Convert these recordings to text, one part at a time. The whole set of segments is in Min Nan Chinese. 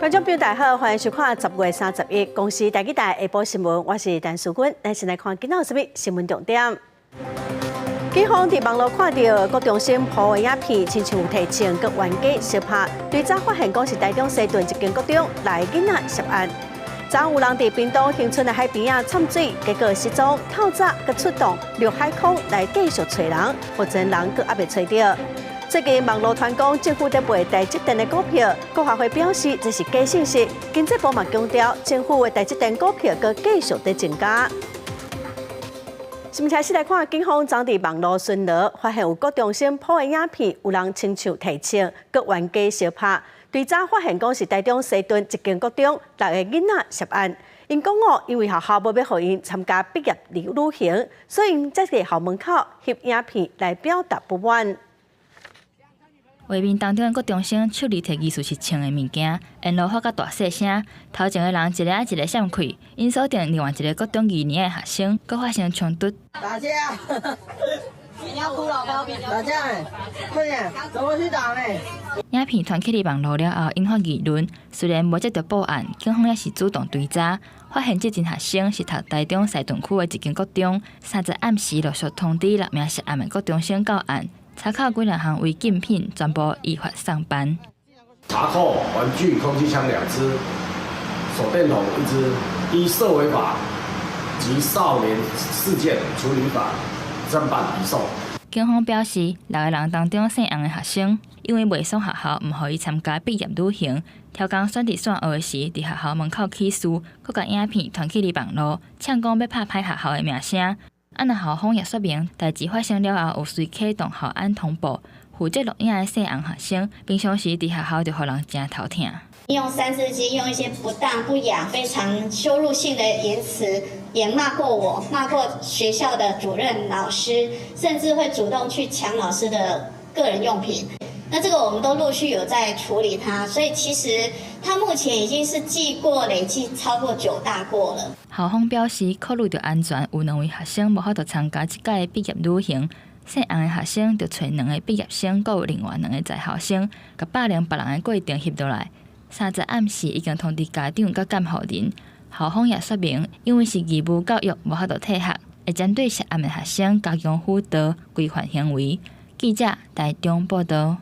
觀眾朋友大家好，歡迎收看10月31公視台語台下晡新聞，我是陳淑君。咱先來看今仔有啥物新聞重點。警方佇網路看著國中生 PO 的影片，親像有提槍佮冤家相拍，追查發現講是台中西屯一間國中六个囡仔涉案。昨有人佇屏東恆春的海邊仔泅水，結果失蹤，透早閣出動陸海空來繼續揣人，目前人閣猶未揣著。最近網路傳講政府佇賣台積電的股票，國發會表示這是假信息。經濟部嘛強調，政府的台積電股票閣繼續佇增加。新聞開始來看，警方昨佇網路巡邏，發現有國中生 PO 的影片，有人親像提槍閣冤家相拍。追查發現講是台中西屯一間國中六个囡仔涉案。𪜶講哦，因為學校無欲予𪜶參加畢業旅行，所以𪜶才佇校門口翕影片來表達不滿。畫面當中的國中生手裡提疑似是槍的物件，沿路喊甲大細聲，頭前的人一个一个閃開，𪜶鎖定另外一個國中二年的學生，閣發生衝突。打架！你要哭了，打架！快點，怎麼去打呢？影片傳去佇網路了後，引發議論。雖然無接著報案，警方也是主動追查，發現這陣學生是讀台中西屯區的一間國中。30暗時陸續通知六名涉案的國中生到案。查扣幾若項違禁品，全部依法送辦。查扣玩具空氣槍兩支，手電筒一支，依涉危法及少年事件處理法偵辦移送。警方表示，六個人當中姓楊的學生，因為袂爽學校毋予伊參加畢業旅行，挑工選佇散學時，佇學校門口起事，閣共影片傳去佇網路，嗆講欲拍歹學校的名聲。啊，若校方也說明，代誌發生了後，有隨啟動校安通報，負責錄影的姓楊學生，平常時佇學校就予人誠頭疼。用三字經，用一些不當不雅、非常羞辱性的言辭，也罵過我，罵過學校的主任老師，甚至會主動去搶老師的個人用品。那這個我們都陸續有在處理他，所以其實他目前已經是記過累計超過九大過了。校方表示，考慮著安全，有兩位學生無法度參加這屆的畢業旅行。姓楊的學生就揣兩個畢業生，閣有另外兩個在校生，共霸凌別人的過程翕落來。30暗時已經通知家長佮監護人。校方也說明，因為是義務教育，無法度退學，會針對涉案的學生加強輔導、規範行為。記者台中報道。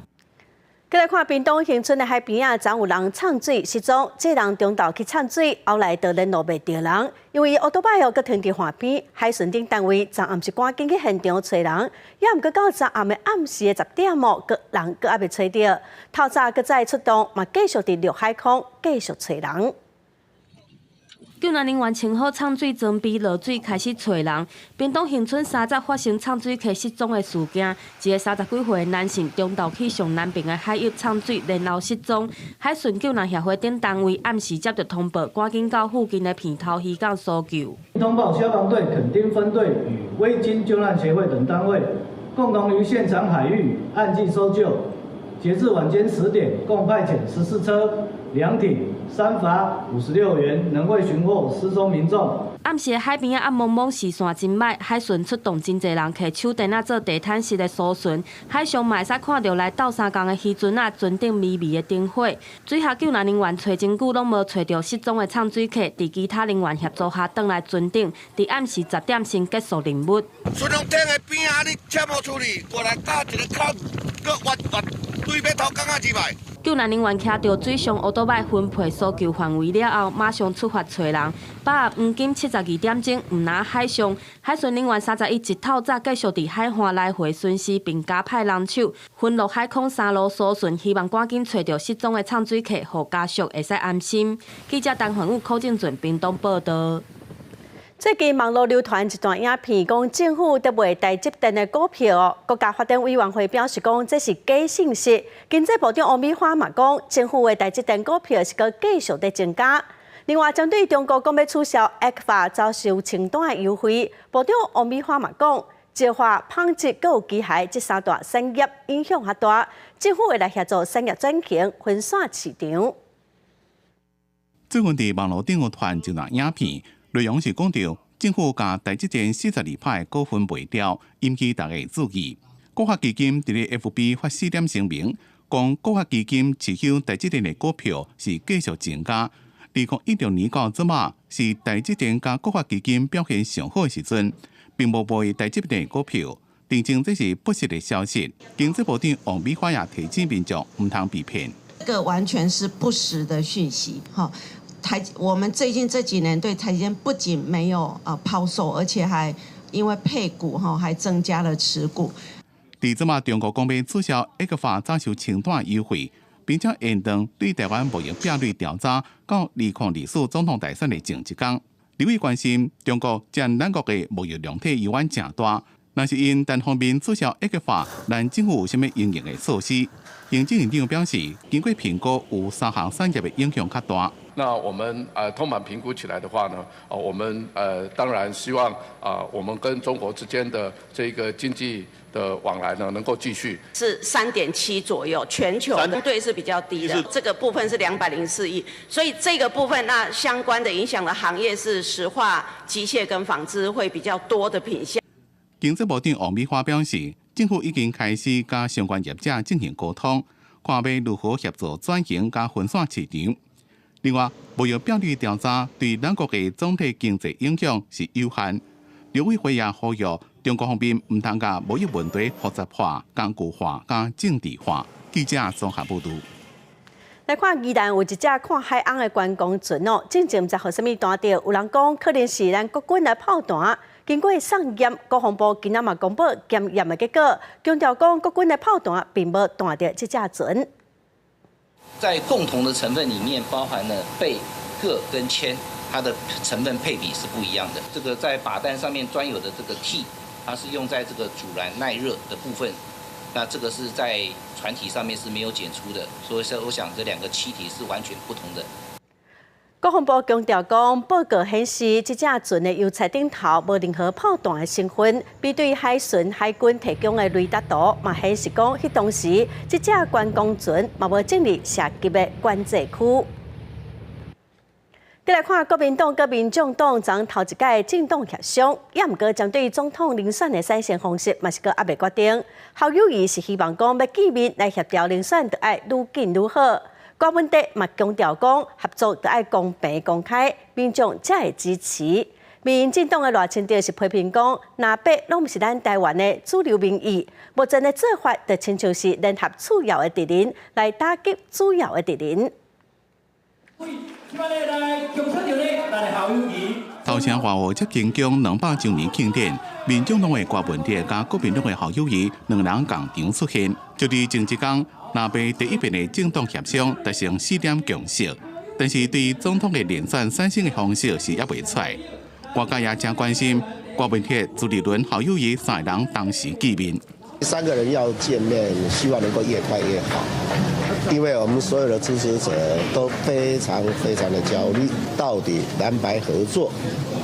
閣來看屏東恆春的海邊仔，昨有人泅水失蹤，這人中晝去泅水，後來就聯絡袂著人，因為烏多擺哦，閣停佇岸邊，海巡等單位昨暗時趕緊去現場揣人，猶毋過到昨暗的暗時的10點哦，閣人閣猶未揣著，透早閣再出動，嘛繼續佇陸海空繼續揣人。救援人員穿好泅水裝備落水開始揣人。屏東恆春30發生泅水客失蹤的事件，一個30幾歲的男性中晝去上南爿的海域泅水，然後失蹤。海巡救援協會等單位暗時接著通報，趕緊到附近的鼻頭漁港搜救。通報消防隊墾丁分隊與威金救難協會等單位，共同於現場海域岸進搜救。截至晚間10點，共派遣14車、2艇、3筏、56員，仍未尋獲失蹤民眾。暗時海邊仔暗濛濛，視線真䆀，海巡出動真濟人，提手電仔做地毯式的搜尋，海上嘛會使看著來鬥相共的漁船仔，船頂微微的燈火。水下救援人員揣真久攏無揣著失蹤的泅水客，佇其他人員協助下，轉來船頂，佇暗時10點先結束任務。巡防艇的邊仔，你切無處理，過來搭一個口，閣越越對欲頭港仔入來。救援人員騎著水上烏多擺分配搜救範圍了後，馬上出發揣人。飽和黃金72點鐘，毋但海上海巡人員31一透早繼續佇海岸來回巡視，並加派人手分陸海空三路搜尋，希望趕緊揣著失蹤的泅水客，予家屬會使安心。記者陳焕宇、柯正俊屏東報道。最近網路流傳一段影片，講政府佇賣台積電的股票。國家發展委員會表示講這是假信息。經濟部長王美花嘛講，政府的台積電股票是閣繼續佇增加。另外，針對中國講欲取消 ECFA 早收清單的優惠，部長王美花嘛講，石化、紡織閣有機械這三大產業影響較大，政府會來協助產業轉型，分散市場。最近佇網路頂有傳一段影片，內容是講著政府共台積電42%股份賣掉，引起大家注意。國發基金佇咧 FB 發四點聲明，講國發基金持有台積電的股票是繼續增加。2016年到這馬是台積電佮國發基金表現上好的時陣，並無賣台積電股票。澄清這是不實的消息。經濟部長王美花也提醒民眾毋通被騙。這個完全是不實的訊息，哈！我們最近這幾年對台積電不僅沒有拋售，而且還因為配股哈，還增加了持股。佇這馬中國講欲取消 ECFA 早收清單優惠，並且延長對台灣貿易壁壘調查到2024總統大選的前一工。立委關心中國佔咱國的貿易量體猶原誠大，若是𪜶單方面取消 ECFA，咱政府有啥物因應的措施？行政院長表示，經過評估，有三項產業的影響較大。那我們通盤評估起來的話呢，我們當然希望啊，我們跟中國之間的這個經濟的往來呢，能夠繼續。是3.7左右，全球相對是比較低的。這個部分是204億，所以這個部分那相關的影響的行業是石化、機械跟紡織會比較多的品項。經濟部長王美花表示，政府已經開始佮相關業者進行溝通，看欲如何協助轉型佮分散市場。另外，貿易壁壘調查對咱國的總體經濟影響是有限。陸委會也呼籲中國方面毋通共貿易問題複雜化、工具化、佮政治化。記者綜合報導。來看宜蘭有一隻看海翁的觀光船哦，進前毋知予啥物彈著，有人講可能是咱國軍的炮彈。經過送驗，國防部今仔嘛公布檢驗的結果，強調講國軍的炮彈並無彈著這隻船。在共同的成分裡面，包含了鋇、鉻跟鉛，它的成分配比是不一樣的。這個在靶彈上面專有的這個 T，它是用在這個阻燃耐熱的部分。那這個是在船體上面是沒有檢出的，所以說我想這兩個氣體是完全不同的。國防部強調講，報告顯示，這隻船的油漆頂頭無任何炮彈的成分，比對海巡海軍提供的雷達圖，嘛顯示講，彼當時這隻觀光船嘛無進入射擊的管制區。再來看國民黨佮民眾黨昨頭一擺政黨協商，也毋過針對總統遴選的產生方式，嘛是閣猶未決定。侯友宜是希望講欲見面來協調遴選，著愛愈緊愈好。郭文德嘛強調講，合作著愛公平公開，民眾才會支持。民進黨的賴清德是批評講，藍白攏毋是咱台灣的主流民意，目前的做法就親像是聯合次要的敵人來打擊主要的敵人。頭城華和接近將200週年慶典，民眾黨的郭文德佮國民黨的侯友宜兩人仝場出現，就佇前一工，藍白第一遍的政黨協商達成四點共識，但是對總統的遴選產生的方式是猶未出來。外界也誠關心郭文德、朱立倫、侯友宜三个人同時見面。三個人要見面，希望能夠越快越好，因為我們所有的支持者都非常非常的焦慮，到底藍白合作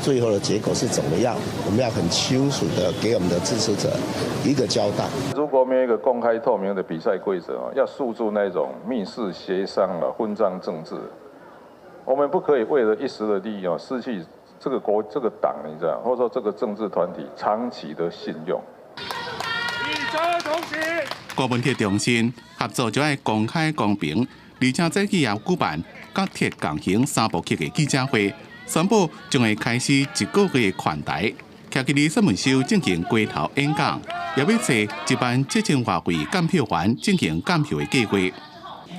最後的結果是怎麼樣？我們要很清楚的給我們的支持者一個交代。如果沒有一個公開透明的比賽規則，要訴諸那種密室協商啊、分贓政治，我們不可以為了一時的利益啊，失去這個國、這個黨，你知道，或者說這個政治團體長期的信用。郭文鐵重申合作就愛公開公平，而且早起也舉辦角鐵共行三部曲的記者會，宣布將會開始一個月寬待，徛佇咧新聞秀進行街頭演講，也欲揣1.7萬外位監票員進行監票的計劃。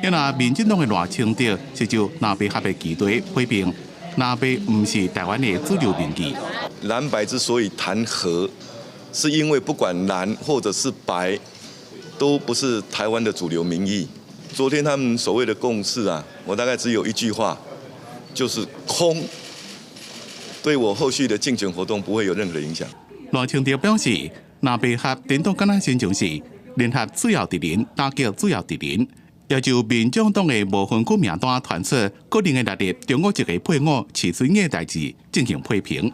因為民進黨的賴清德是就藍白合的議題批評，藍白毋是台灣的主流民意。藍白之所以談和，是因為不管藍或者是白，都不是台灣的主流民意。昨天他們所謂的共識啊，我大概只有一句話，就是空，對我後續的競選活動不會有任何影響。賴清德表示，藍白合顛倒敢若親像是聯合主要敵人打擊主要敵人，也就民眾黨的無分區名單傳出個人會列入中國籍的配偶飼孫的代誌進行批評。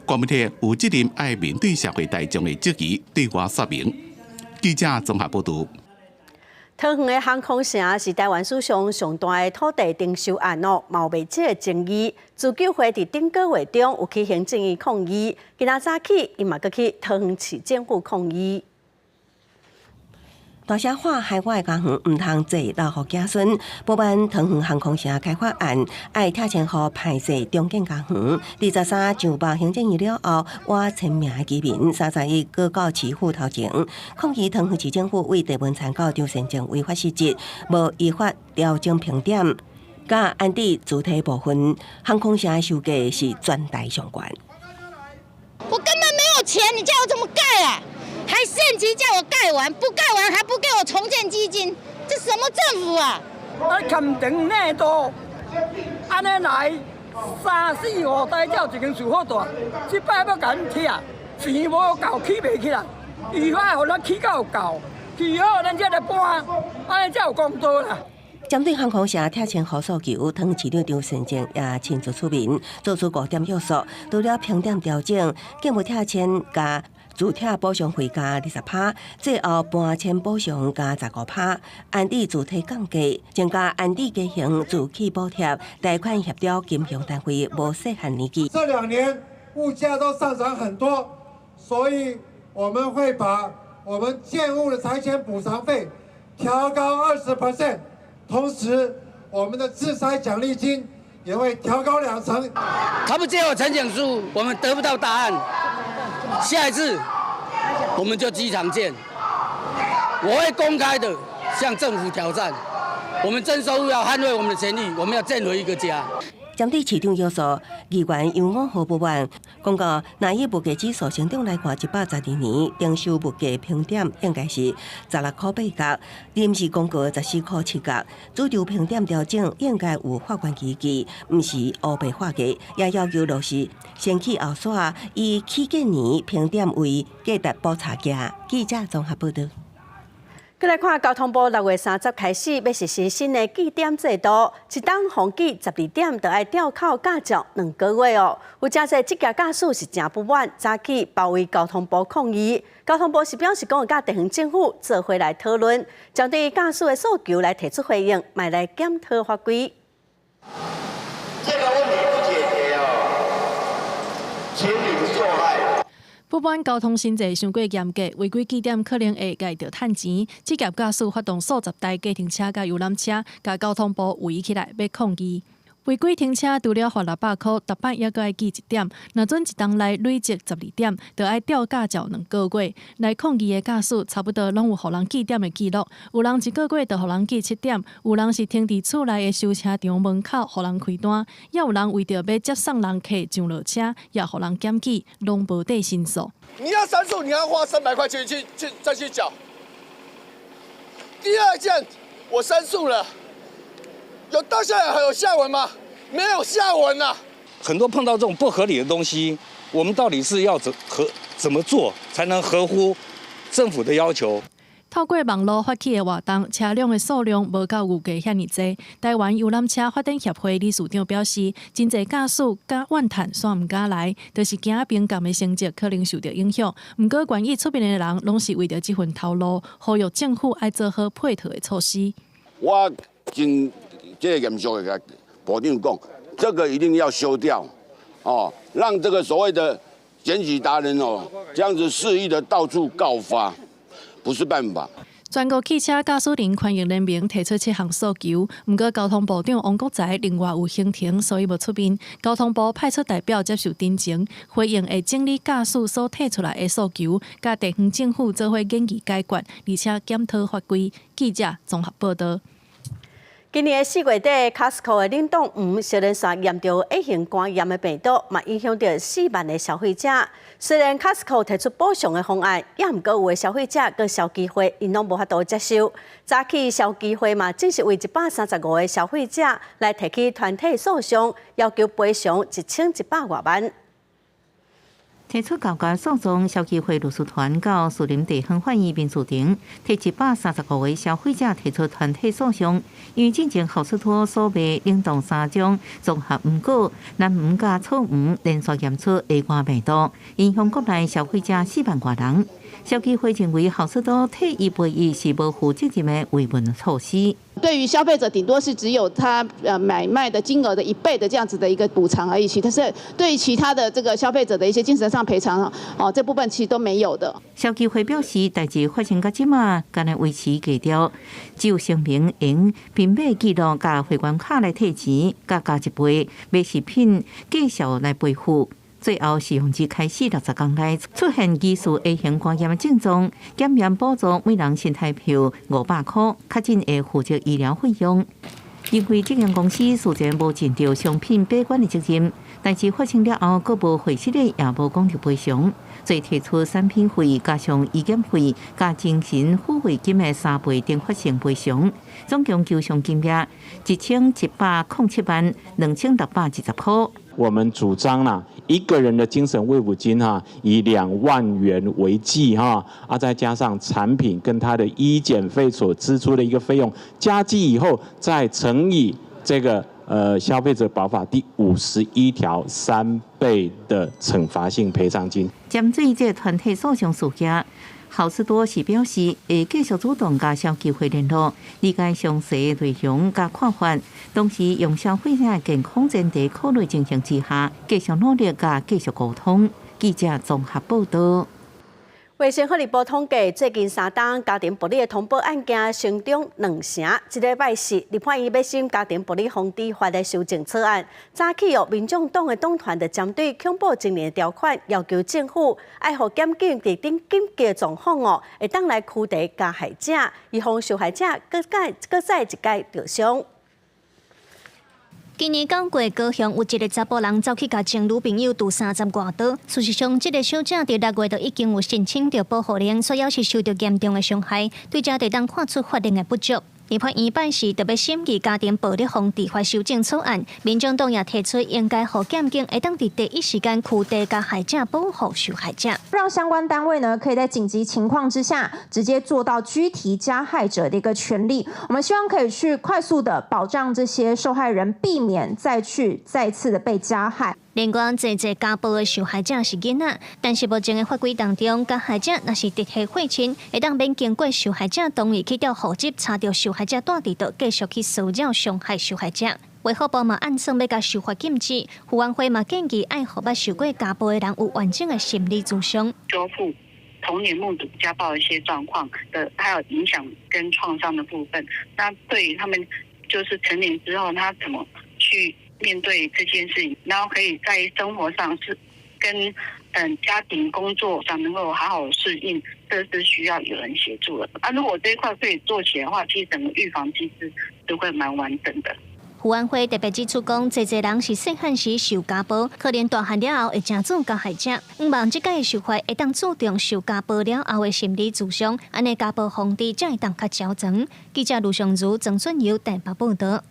郭文鐵有責任愛面對社會大眾的質疑，對外說明。記者綜合報導。桃園的航空城是台灣史上上大的土地徵收案哦，嘛有袂少的爭議。自救會佇頂個月中有去行政院抗議，今仔早起𪜶嘛閣去桃園市政府抗議。大聲喊海外家園毋通做老虎子孫，不滿桃園航空城開發案愛拆遷予歹勢重建家園。23上報行政院了後，倚千名的居民31閣到市府頭前抗議桃園市政府為地文山到張善政違法失職，無依法調整評點，佮安置主體部分航空城的售價是全台上懸。我根本沒有錢，你叫我怎麼蓋啊？還限期叫我蓋完，不蓋完還不給我重建基金，這什麼政府啊？啊，工程那多，按呢來三四五台才有一間厝好大，這擺欲共阮拆，錢無夠起袂起來，依法予咱起到有夠，起好咱才來搬，按呢才有公道啦。針對航空城拆遷予訴求，桃園市長張善政也親自出面，做出五點約束，除了評點調整、建物拆遷佮住拆補償費加20%，最後搬遷補償加15%，安置主體降價，增加安置家庭住起補貼，貸款協調金融單位無設限年期。這兩年物價都上漲很多，所以我們會把我們建物的拆遷補償費調高20%。同時，我們的自拆獎勵金也會調高兩成。他不接我陳情書，我們得不到答案。下一次我們就機場見。我會公開的向政府挑戰。我們徵收要捍衛我們的權利，我們要建回一個家。針對市長約束，議員楊五豪不滿，講到若以物價指數成長來看，112年徵收物價評點應該是16箍8角，臨時公告14箍7角。主張評點調整應該有法源依據，毋是烏白畫價，也要求落實先起後煞，以起建年評點為價值補差價。記者綜合報導。閣來看交通部6月30開始欲實施新的記點制度，一冬予記12點，就愛吊考駕照2個月哦。有誠濟職業駕駛是誠不滿，早起包圍交通部抗議。交通部是表示講，佮地方政府做伙來討論，針對駕駛的訴求來提出回應，嘛來檢討法規。這個問題不解決哦，全民受害。不滿交通限制傷過嚴格，違規記點可能會共著趁錢。職業駕駛發動數十台計程車佮遊覽車，共交通部圍起來欲抗議。違規停車除了罰600箍，逐擺猶閣愛記一點。若準一冬內累積12點，就愛吊駕照2個月。來抗議的駕駛差不多攏有予人記點的記錄，有人一個月就予人記7點，有人是停佇厝內的修車場門口予人開單，也有人為著欲接送人客上落車，也予人檢舉，攏無得申訴。你要申訴，你要花300塊錢去再去繳。第二件，我申訴了，有到現在還有下文嗎？沒有下文啊！很多碰到這種不合理的東西，我們到底是要怎麼做才能合乎政府的要求？透過網路發起的活動，車輛的數量無夠預計遐爾濟。台灣遊覽車發展協會理事長表示，真濟駕駛敢怨嘆，煞毋敢來，就是驚評鑑的成績可能受著影響。毋過，願意出面的人，攏是為著這份頭路，呼籲政府愛做好配套的措施。我真這個嚴肅的部長講，這個一定要修掉，哦，讓這個所謂的檢舉達人哦，這樣子肆意的到處告發，不是辦法。全國汽車駕駛人權益聯盟提出七項訴求，毋過交通部長王國材另外有行程，所以無出面。交通部派出代表接受陳情，回應會整理駕駛所提出來的訴求，佮地方政府做伙研議解決，而且檢討法規。記者綜合報導。今年4月底，Costco 的冷凍黃小連續驗著乙型肝炎的病毒，嘛影響著4萬个消費者。雖然 Costco 提出補償的方案，也毋過有的消費者佮消基會，𪜶攏無法度接受。早起消基會嘛，正式為135個消費者來提起團體訴訟，要求賠償1100外萬。提出告訴訟，消基會律師團到士林地方法院民事庭，替135個消費者提出團體訴訟，因為進前好市多所賣冷凍三種綜合黃果、藍黃佮草黃連續驗出 A 肝病毒，影響國內消費者4萬外人。消基會認為，好市多退一賠一是無負責任的維穩措施。對於消費者，頂多是只有他買賣的金額的一倍的這樣子的一個補償而已，其他是對於其他的這個消費者的一些精神上賠償哦，這部分其實都沒有的。消基會表示，代誌發生到這馬，敢若維持低調，只有聲明用憑買記錄佮會員卡來退錢，佮加一倍買食品繼續來賠付。最後是用自開始60天內出現疑似 A 型肝炎的症狀，減免補助每人新台票500塊，確診會負責醫療費用。因為這間公司事前無盡著商品保管的責任，代誌發生了後，閣無回息的，也無講著賠償，所以提出產品費加上醫檢費加精神撫慰金的三倍懲罰性賠償，總共求償金額1107萬2620塊。我們主張啦，一個人的精神慰撫金哈，以2萬元為計哈，啊，再加上產品跟他的醫檢費所支出的一個費用，加計以後，再乘以這個消費者保法第51條3倍的懲罰性賠償金。針對這團體訴訟事件，好市多是表示會繼續主動佮消基會聯絡，理解詳細內容佮看法，同時用消費者的健康前提考慮情形之下，繼續努力佮繼續溝通。記者綜合報道。衛生福利部統計，最近3冬家庭暴力的通報案件成長2成。這禮拜四，立法院欲審家庭暴力防治法的修正草案。早起哦，民眾黨的黨團就針對恐怖情人的條款，要求政府愛予檢警佇頂緊急狀況哦，會當來驅離加害者，以防受害者閣再閣再一擺著傷。今年9月，高雄有一个查埔人走去共前女朋友挃30外刀。事實上，這个小姐佇6月就已經有申請著保護令，所以是受著嚴重的傷害，對這會當看出法令的不足。立法院拜四特別審議家庭暴力防治法修正草案，民眾黨也提出應該予檢警會當佇第一時間驅離加害者，保護受害者，讓相關單位呢可以在緊急情況之下直接做到拘提加害者的一個權利。我們希望可以去快速的保障這些受害人，避免再去再次的被加害。另外，濟濟家暴的受害者是囡仔，但是目前的法規當中，加害者若是直系血親，會當免經過受害者同意去調戶籍，查著受害者蹛佇佗，繼續去騷擾傷害受害者。衛福部嘛按算欲共修法禁止，婦安會嘛建議愛予捌受過家暴的人有完整的心理諮商。修復童年目睹家暴的一些狀況的，還有影響跟創傷的部分。那對於他們就是成年之後，他怎麼去面對這件事情，然後可以在生活上是跟家庭工作上能夠好好適應，這是需要有人協助的。啊，如果這一塊可以做起來的話，其實整個預防機制都會蠻完整的。婦安會特別指出講，濟濟人是細漢時受家暴，可能大漢了後會成做加害者。向望這擺修法會當注重受家暴了後的心理諮商，按呢家暴防治才會當較周全。記者盧尚如、曾俊友台北報導。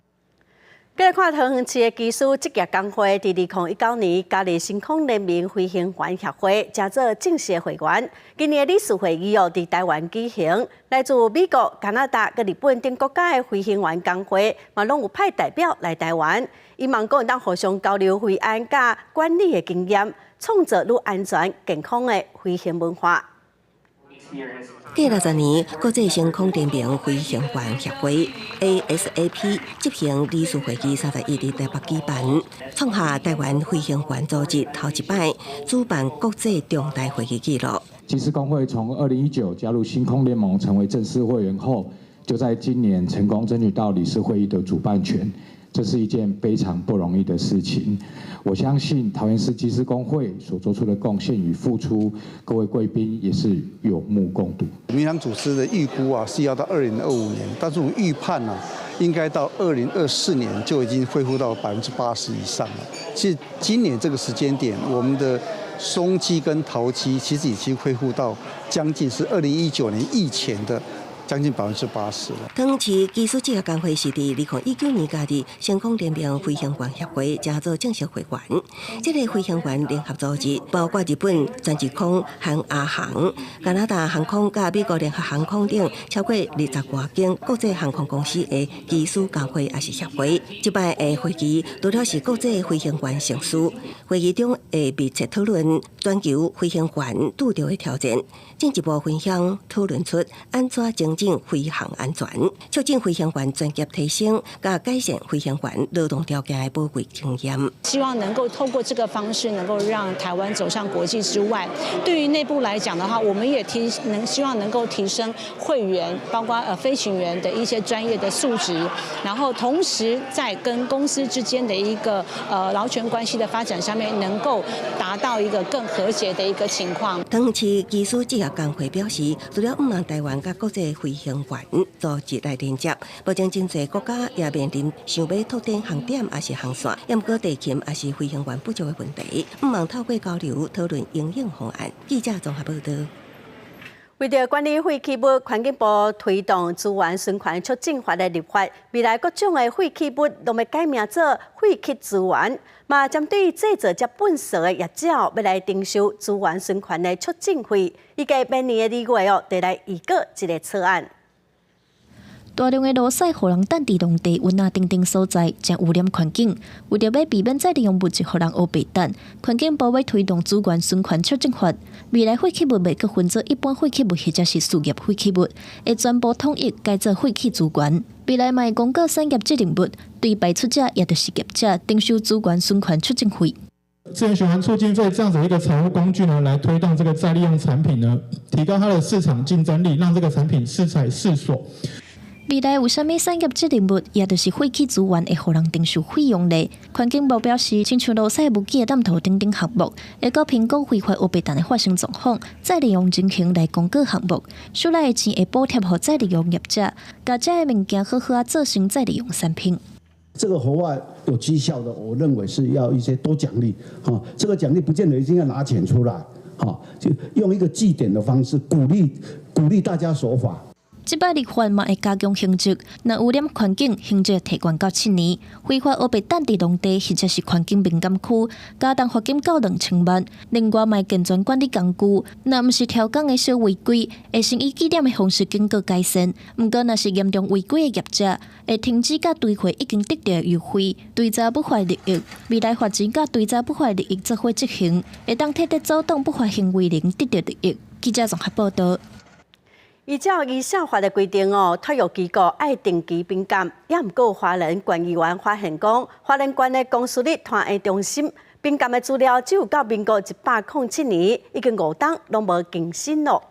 繼續看桃園市的機師職業工會，佇2019年加入星空聯盟飛行員協會，成做正式的會員。今年的理事會議哦，佇台灣舉行，來自美國、加拿大佮日本等國家的飛行員工會，嘛攏有派代表來台灣，希望講會當互相交流飛安佮管理的經驗，創造愈安全、健康的飛行文化。過60年，國際星空聯盟飛行員協會（ASAP）執行理事會議31佇台北舉辦，創下台灣飛行員組織頭一擺主辦國際重大會議紀錄。機師工會從2019加入星空聯盟，成為正式會員後，就在今年成功爭取到理事會議的主辦權，這是一件非常不容易的事情。我相信桃園市機師工會所做出的貢獻與付出，各位貴賓也是有目共睹。民航組織的預估啊，是要到2025年，但是我們預判呢，應該到2024年就已經恢復到80%以上了。其實今年這個時間點，我們的松機跟桃機其實已經恢復到將近是2019年疫前的將近80%了。桃園市機師職業工會是佇2019年加入星空聯盟飛行員協會，成做正式會員。這個飛行員聯合組織包括日本全日空、韓亞航、加拿大航空、佮美國聯合航空等超過20外間國際航空公司的機師工會抑是協會。這擺的會議除了是國際飛行員盛事，會議中會密切討論全球飛行員拄著的挑戰，進一步分享討論出按怎精進飛行安全、促進飛行員專業提升、佮改善飛行員勞動條件的寶貴經驗。希望能夠透過這個方式，能夠讓台灣走向國際之外，對於內部來講的話，我們也希望能夠提升會員，包括飛行員的一些專業的素質，然後同時在跟公司之間的一個勞權關係的發展上面，能夠達到一個更和諧的一個情況。桃園市機師職業工會表示，除了向望台灣佮國際飛行員組織來連接，目前真濟國家也面臨想欲拓展航點抑是航線，毋過地勤抑是飛行員不足的問題，向望透過交流討論應用方案。記者綜合報導。為著管理廢棄物，環境部推動資源循環促進法的立法，未來各種的廢棄物攏欲改名做廢棄資源，嘛針對製造這糞埽的業者欲來徵收資源循環的促進費，預計明年的2月哦，就來預告這个草案。大量的螺屎予人擲佇農地、塭仔等等所在，誠污染環境。為著欲避免再利用物質予人烏白擲，環境部欲推動資源循環促進法。未來廢棄物袂閣分做一般廢棄物或者是事業廢棄物，會全部統一改做廢棄資源。未來嘛會公告產業責任物，對排出者也就是業者徵收資源循環促進費。資源循環促進費這樣子一個財務工具呢，來推動這個再利用產品呢，提高它的市場競爭力，讓這個產品適採適所。未來有啥物產業責任物，也就是廢棄資源會予人徵收費用咧。環境部表示，親像螺屎物機的濫投等等項目，會閣評估非法烏白擲的發生狀況，再利用情形來公告項目，收來的錢會補貼予再利用業者，共這个物件好好仔做成再利用產品。這個活化有績效的，我認為是要一些多獎勵，哈，這個獎勵不見得一定要拿錢出來，哈，就用一個記點的方式鼓勵鼓勵大家守法。這擺立法嘛會加強刑責，若污染環境，刑責提懸到7年；非法烏白擲佇農地或者是環境敏感區，加重罰金到2000萬。另外，嘛會健全管理工具，若毋是超工的小違規，會先以記點的方式警告改善。毋過，若是嚴重違規的業者，會停止佮追回已經得著的優惠，追查不法利益。未來罰錢佮追查不法利益做伙執行，會當徹底阻擋不法行為人得著利益。記者綜合報導。依照醫社法的規定哦，托育機構愛定期評鑑，也毋過花蓮縣議員發現講，花蓮縣的公私立托嬰中心評鑑的資料只有到民國107年，已經5冬攏無更新囉。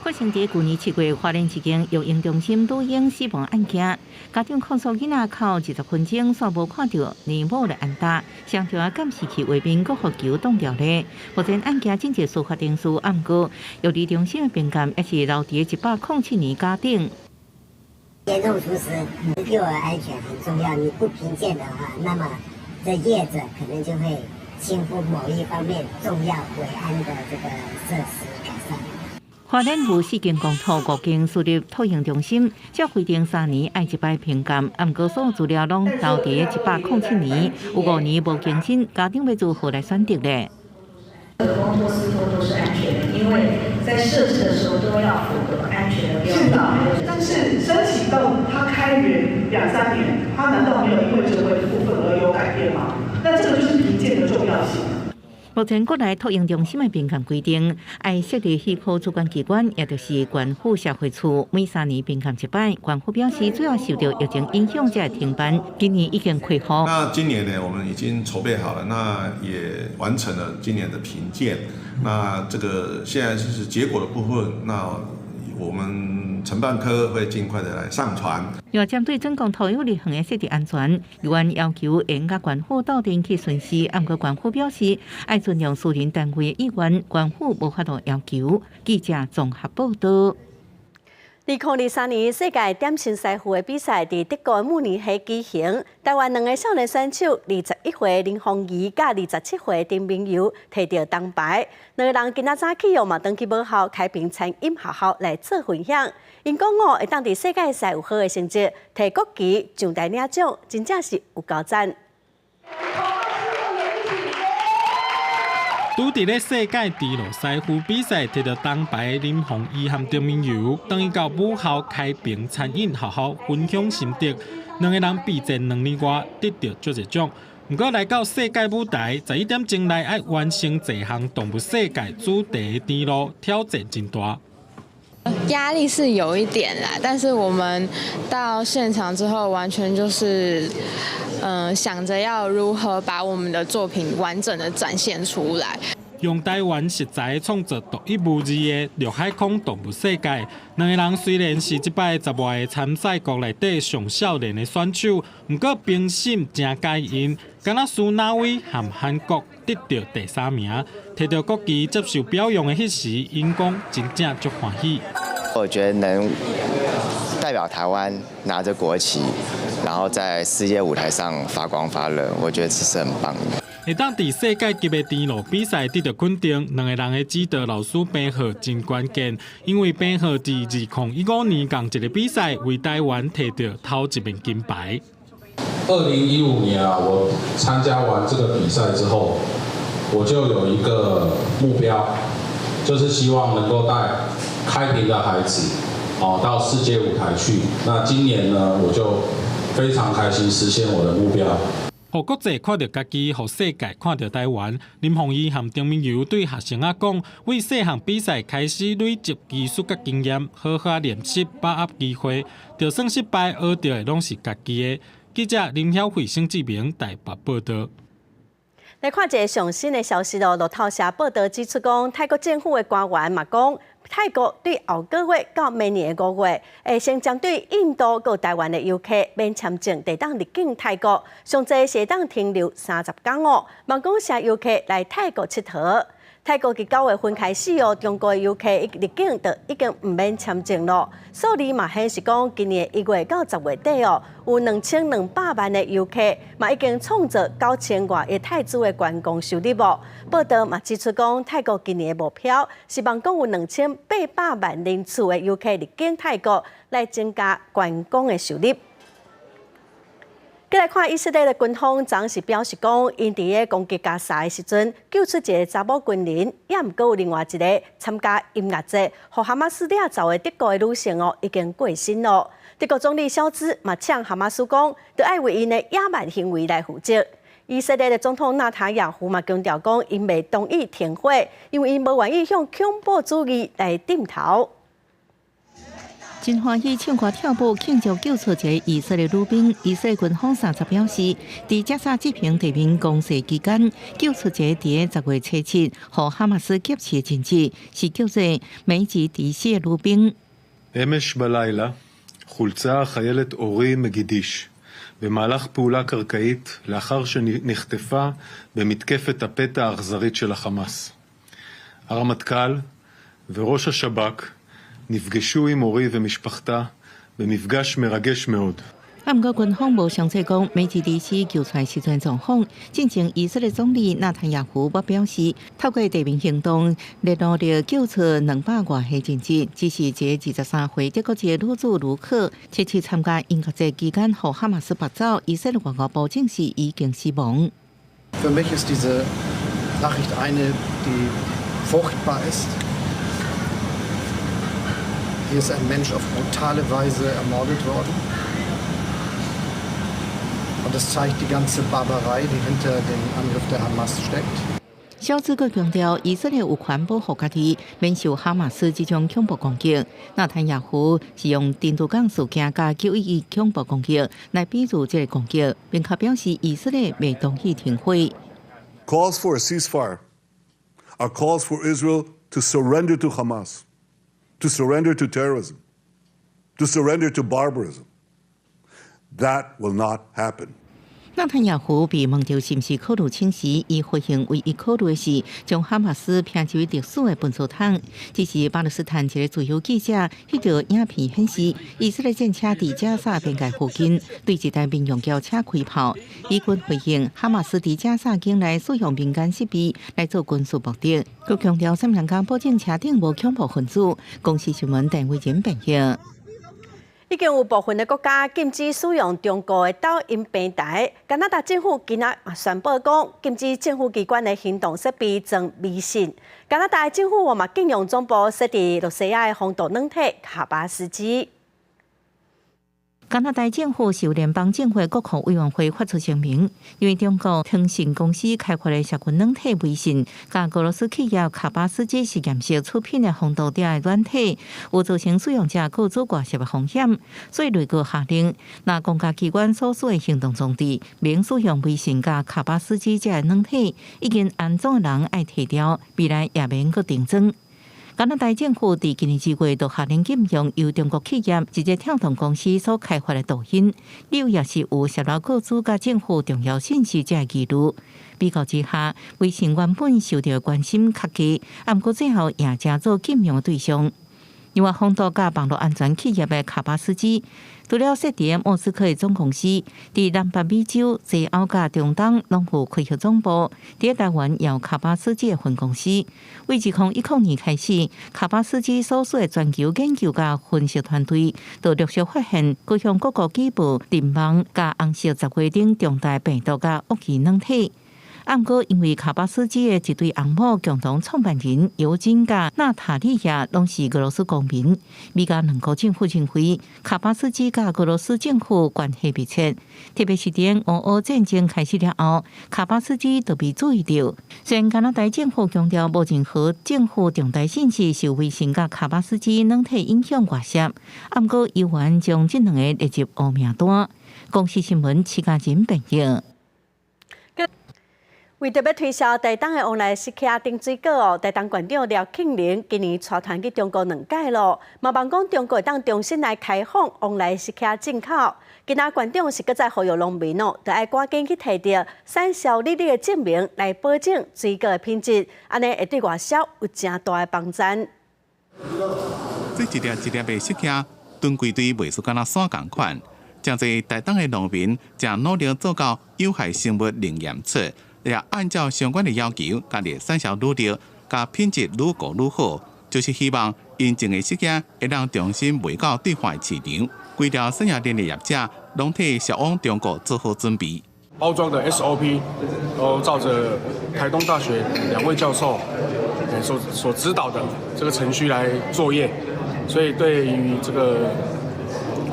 發生佇舊年7月，花蓮一間育嬰中心女嬰死亡案件，家長控訴囡仔哭20分鐘，煞無看著乳母來按搭，雙條監視器畫面閣予球擋掉咧。目前案件進入司法程序，毋過育兒中心的評鑑也是留佇107年假頂。嚴重疏失，幼兒安全很重要。你不評鑑的話，那麼這業者可能就會輕忽某一方面重要維安的這個設施改善。花蓮有四間公托、五間私立托嬰中心，照規定3年愛一擺評鑑，毋過所有資料攏留佇107年，有5年無更新，家長欲如何來選擇咧？公托、私托都是安全的，因為在設置的時候都要符合安全的標準。是的，但是申請到它開園兩三年，它難道沒有因為這個部分而有改變嗎？那這個就是評鑑的重要性。目前國內托嬰中心的評鑑規定，愛設立許可主管機關，也就是縣府社會處，每3年評鑑一擺。縣府表示，主要受著疫情影響才會停辦，今年已經恢復。那今年呢，我們已經籌備好了，那也完成了今年的評鑑。那這個現在就是結果的部分，那我們承辦科會盡快的來上傳。又針對準公托幼兒園的設置安全，議員要求嚴格縣府鬥陣去巡視，毋過縣府表示愛尊重私人單位的意願，縣府無法度要求。記者綜合報導。2023年世界點心師傅的比賽佇德國慕尼黑舉行，台灣兩个少年選手，21歲林鳳儀佮27歲丁明柔提著銅牌。兩个人今仔早起哦嘛，轉去母校開平餐飲學校來做分享。𪜶講哦，會當佇世界賽有好的成績，提國旗上台領獎，真正是有夠讚。拄佇咧世界甜路師傅比賽提著銅牌林鳳儀和丁明柔，轉去到母校開平餐飲學校分享心得。兩个人比戰2年外，得著足濟獎。毋過來到世界舞台，11點鐘內愛完成這項動物世界主題的甜路，挑戰真大。壓力是有一點啦，但是我們到現場之後，完全就是，想着要如何把我們的作品完整的展現出來。用台灣食材創造獨一無二的陸海空動物世界。兩个人雖然是這擺10外个參賽國內底上少年的選手，毋過評審誠佳𪜶，敢若輸挪威和韓國得著第三名，提著國旗接受表揚的彼時，𪜶講真正足歡喜。我覺得能代表台灣拿著國旗，然後在世界舞台上發光發熱，我覺得這是很棒的。會當佇世界級的甜路比賽得著肯定，兩个人的指導老師平賀真關鍵，因為平賀佇2015年仝一个比賽為台灣提著頭一面金牌。2015年啊，我參加完這個比賽之後，我就有一個目標，就是希望能夠帶開平的孩子，哦，到世界舞台去。那今年呢，我就非常開心實現我的目標。予國際看著家己，予世界看著台灣。林鳳儀和丁明柔對學生仔講，為細漢比賽開始累積技術佮經驗，好好練習，把握機會。就算失敗，學著的攏是家己的。記者林曉慧、沈志明台北報導。來看一个上新的消息囉，路透社報導指出講，泰國政府的官員嘛講，泰國對後個月到明年的5月，會先針對印度佮台灣的遊客免簽證，會當入境泰國，上濟是會當停留30工哦。望講吸遊客來泰國𨑨迌。泰國佇9月份開始哦，中國遊客入境就已經毋免簽證囉。數字嘛顯示講，今年1月到10月底哦，有2200萬的遊客，嘛已經創造9000外億泰銖的觀光收入哦。報導嘛指出講，泰國今年的目標是望講有2800萬人次的遊客入境泰國，來增加觀光的收入。閣來看以色列的軍方，昨是表示講，𪜶佇咧攻擊加沙的時陣，救出一个查某軍人，也毋過有另外一个參加音樂節，予哈馬斯掠走的德國的女性哦，已經過身囉。德國總理蕭茲嘛嗆哈馬斯講，著愛為𪜶的野蠻行為來負責。以色列的總統納塔亞胡嘛強調講，𪜶袂同意停火，因為𪜶無願意向恐怖主義來點頭。真歡喜唱歌跳舞慶祝救出一个以色列女兵。以色列軍方三十表示，佇加沙執行地面攻勢期間，救出一个佇10月初7，予哈馬斯劫持的人質，是叫做梅吉迪西的女兵。 אמש בלילה חולצה החיילת אורי מגידיש במהלך פעולה קרקעית לאחר שנחטפה במתקפת הפתע האכזרית של החמאס. הרמטכ"ל וראש השב"כ נפגשו עם אורי ומשפחתה במפגש מרגש מאוד. 啊，毋過軍方無詳細講，梅吉迪西救出時陣狀況。進前以色列總理納坦雅胡表示，透過地面行動，咧努力救出200外个人質，只是一个23歲德國籍女子盧克，七七參加音樂節期間，予哈馬斯縛走，以色列外交部證實已經死亡。 Für mich ist diese Nachricht eine, die furchtbar ist. Hier ist ein Mensch auf brutale Weise ermordet worden. Und das zeigt die ganze Barbarei, die hinter dem Angriff der Hamas steckt. 蕭茲閣強調，以色列有權保護家己，免受哈馬斯這種恐怖攻擊。納坦雅胡是用珍珠港事件佮911恐怖攻擊來比喻這个攻擊，並且表示以色列袂同意停火。 Calls for a ceasefire are calls for Israel to surrender to Hamas, to surrender to terrorism, to surrender to barbarism. That will not happen. 納坦雅胡被問到是毋是考慮請辭，伊回應唯一考慮的是將哈馬斯編入歷史的糞埽桶。這是巴勒斯坦一个自由記者翕著影片顯示，以色列戰車佇加薩邊界附近對一台民用轎車開炮。以軍回應，哈馬斯佇加薩境內使用民間設備來做軍事目的，閣強調啥物人敢保證車頂無恐怖分子。公視新聞鄧偉仁編譯。已經有部分的國家禁止使用中國的抖音平台。加拿大政府今仔宣布講，禁止政府機關的行動設備裝微信。加拿大政府嘛禁用總部設佇露西亞的防毒軟體卡巴斯基。加拿大政府受聯邦政府國防委員會發出聲明，因為中國騰訊公司開發的社群軟體微信，佮俄羅斯企業卡巴斯基實驗室出品的防毒的軟體，有造成使用者個資外洩的風險，所以內閣下令，若公家機關所屬的行動裝置免使用微信佮卡巴斯基這个軟體，已經安裝的人愛提掉，未來也免閣重裝。加拿大政府佇今年2月就下令禁用由中國企業字節跳動公司所開發的抖音，理由也是有洩露個資佮政府重要信息這个疑慮。比較之下，微信原本受著關心較低，毋過最後也成做禁用的對象。另外，防毒佮網路安全企業的卡巴斯基，除了設佇莫斯科的總公司，佇南北美洲、西歐佮中東攏有開設總部。佇台灣也有卡巴斯基的分公司。為2010年開始，卡巴斯基所屬的全球研究佮分析團隊，就陸續發現閣向各國舉報震網佮紅色十月等重大病毒佮惡意軟體。毋過，因為卡巴斯基的一對翁某共同創辦人尤金佮娜塔莉亞攏是俄羅斯公民，美加兩國政府認為卡巴斯基佮俄羅斯政府關係密切，特別是佇俄烏戰爭開始了後，卡巴斯基就被注意著。雖然加拿大政府強調無任何政府重大信息受微信佮卡巴斯基軟體影響外洩，毋過猶原將這兩個列入黑名單。公視新聞徐嘉仁編譯。為著欲推銷台東的旺來釋迦甜水果哦，台東縣長廖慶林今年帶團去中國兩擺囉，嘛望講中國會當重新來開放旺來釋迦進口。今仔縣長是閣再呼籲農民哦，著愛趕緊去提著產銷履歷的證明來保證水果的品質，按呢會對外銷有誠大的幫助。這一粒一粒的釋迦，脣規堆賣出敢若山仝款，誠濟台東的農民誠努力做到有害生物零驗出。也按照相關的要求，共產銷履歷，共品質愈顧愈好，就是希望𪜶種的釋迦會當重新賣到對岸市場。規條產業鏈的業者，攏替銷往中國做好準備。包裝的 SOP 都照著台東大學兩位教授所指導的這個程序來作業，所以對於這個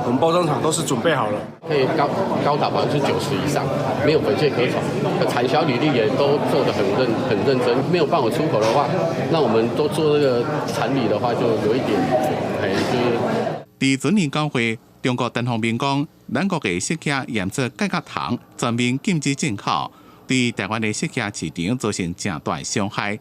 我們包裝廠都是準備好了。可以高達90%以上，沒有粉屑可從。產銷履歷也都做得很認真。沒有辦法出口的話，那我們都做這個產履的話，就有一點，哎，就是。佇全年高會，中國單方面講，咱國的釋迦驗出介殼糖，全面禁止進口，對台灣的釋迦市場造成誠大傷害。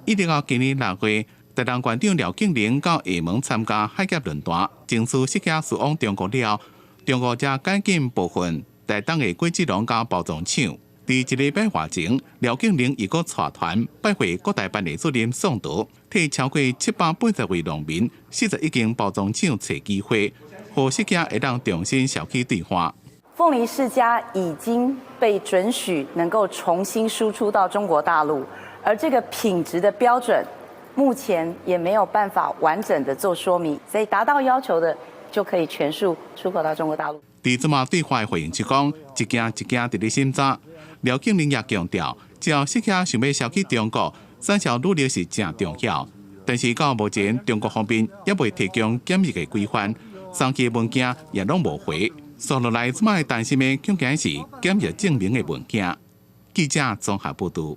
一直到今年6月，台東縣長廖慶林到廈門參加海峽論壇，爭取釋迦輸往中國了後，中國才解禁部分台東的果子農佮包裝廠。佇一禮拜外前，廖慶林又閣帶團拜會國台辦的主任宋濤，替超過780位農民、41間包裝廠揣機會，予釋迦會當重新銷去對岸。鳳梨釋迦已經被准許能夠重新輸出到中國大陸，而這個品質的標準目前也沒有辦法完整的做說明，所以達到要求的就可以全數出口到中國大陸。佇這馬對外的回應是講，一件一件佇咧審查。廖慶林也強調，只要釋迦想欲銷去中國，產銷履歷是誠重要。但是到目前，中國方面猶未提供檢疫的規範，送去的文件也攏無回。紲落來，這擺擔心的恐驚是檢疫證明的文件。記者綜合報導。